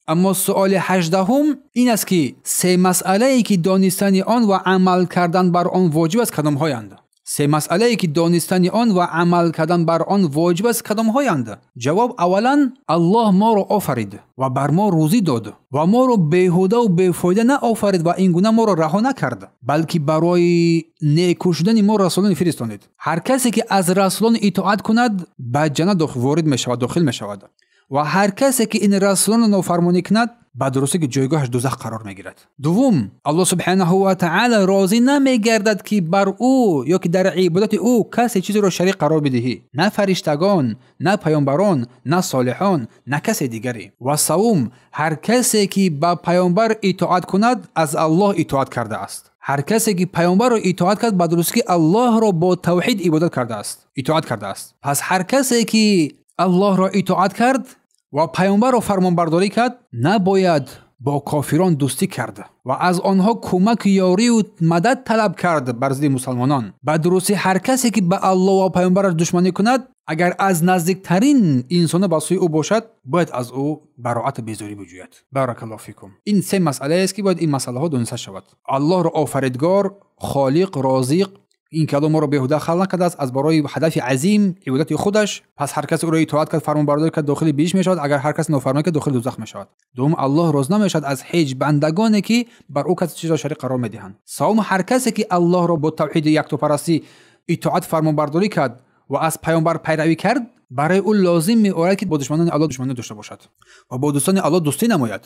Аммо суоли 18 ин аст, ки се масъалае, ки донистани он ва амал кардан бар он воҷиб аст, кадомҳоянд? Се масъалае, ки донистани он ва амал кардан бар он воҷиб аст, кадомҳоянд? Ҷавоб: аввалан, Аллоҳ моро офарид ва бар мо рӯзӣ дод ва моро беҳудаву бефоида наофарид ва ин гуна моро раҳо накард, балки барои некӯ шудани мо расулон фиристонид. Ҳар касе, ки аз расулон итоат кунад, ба ҷаннат ворид мешавад, дохил мешавад, ва ҳар касе, ки ин расулонро нофармонӣ кунад, ба дурустӣ ки ҷойгоҳаш дузах қарор мегирад. Дуввум, Аллоҳ субҳанаҳу ва таъала розӣ намегардад, ки бар ӯ ё ки дар ибодати ӯ касе чизеро шарик қарор бидиҳӣ, на фариштагон, на паёмбарон, на солиҳон, на касе дигаре. Ва саввум, ҳар касе, ки ба паёмбар итоат кунад, аз Аллоҳ итоат кардааст. Ҳар касе, ки паёмбарро итоат кард, ба дурустӣ ки Аллоҳро бо тавҳид ибодат кардааст, итоат кардааст. Пас ҳар касе, ки Аллоҳро итоат кард ва паёмбарро фармонбардорӣ кард, набояд бо кофирон дӯстӣ кард ва аз онҳо кӯмак, ёриву мадад талаб кард бар зидди мусалмонон. Ба дурустӣ, ҳар касе, ки ба Аллоҳ ва паёмбараш душманӣ кунад, агар аз наздиктарин инсона ба сӯи ӯ бошад, бояд аз ӯ бароату безорӣ биҷӯяд. Баракаллоҳу фикум. Ин се масъалаест, ки бояд ин масъалаҳо дониста шавад. Аллоҳро офаридгор, холиқ, розиқ, ин ки Аллоҳ моро беҳуда халқ накардааст, аз барои ҳадафи азим ибодати худаш. Пас ҳар касе ӯро итоат кард, фармонбардорӣ кард, дохили биҳишт мешавад, агар ҳар кас нофармонӣ кард, дохили дузах мешавад. Дуввум, Аллоҳ розӣ намешавад аз ҳеҷ бандагоне, ки бар ӯ касе чизро шарик қарор медиҳанд. Севум, ҳар касе, ки Аллоҳро бо тавҳиди яктопарастӣ итоат, фармонбардорӣ кард ва аз паёмбар пайравӣ кард, барои ӯ лозим меояд, ки бо душманони Аллоҳ душманӣ дошта бошад ва бо дӯстони Аллоҳ дӯстӣ намояд.